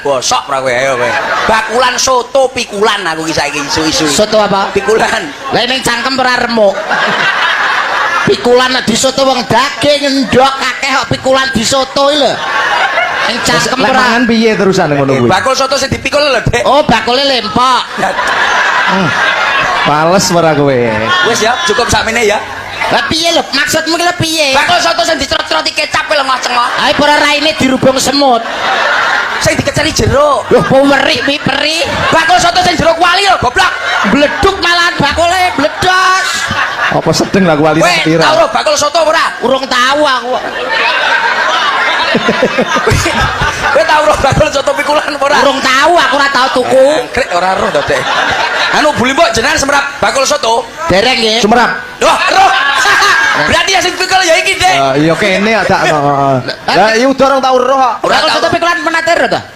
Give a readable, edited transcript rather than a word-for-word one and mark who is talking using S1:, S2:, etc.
S1: Bosok ora kowe, ayo kowe. Bakulan soto pikulan aku ki saiki isu-isu.
S2: Soto apa?
S1: Pikulan.
S2: Lah, ning cangkem ora remuk. Pikulan nek disoto, wong daging endok akeh kok pikulan disoto iki lho. Ning cangkem
S3: Lek
S2: ora.
S3: mangan piye terusan ngono kuwi?
S1: Bakul soto sing dipikul lho, Dek.
S2: Oh, bakule lempok.
S3: Males ora kowe.
S1: Wis ya, cukup sakmene ya.
S2: Lah piye lho? Maksudmu ki lho piye?
S1: Bakul soto sing dicerot-ceroti kecap lho, ngoceng.
S2: Ayo, ora raine dirubung semut.
S1: Sing dikeceri jeruk.
S2: Loh, werik pi peri.
S1: Bakul soto sing jeruk kuali lho, goblok.
S2: Bleduk malahan bakule, bledos.
S3: Apa sedeng lah kuali
S1: Kowe
S3: pira?
S1: tau ro bakul soto ora?
S2: Urung tahu aku.
S1: Kowe tau ro bakul soto pikulan apa ora?
S2: Urung tahu aku, ora tau tuku.
S1: Krek ora roh to, Dek. Anu, Bulimbok, jenengan semerap bakul soto?
S2: Dereng nggih.
S3: Sumerap.
S1: Loh, roh. Berarti ya sing pikul ya iki, Dek.
S3: Iya kene ada. Lah iya udah, orang tau roh kok.
S1: Ora
S2: Bakul
S1: tau.
S2: soto pikulan pernah tero ta?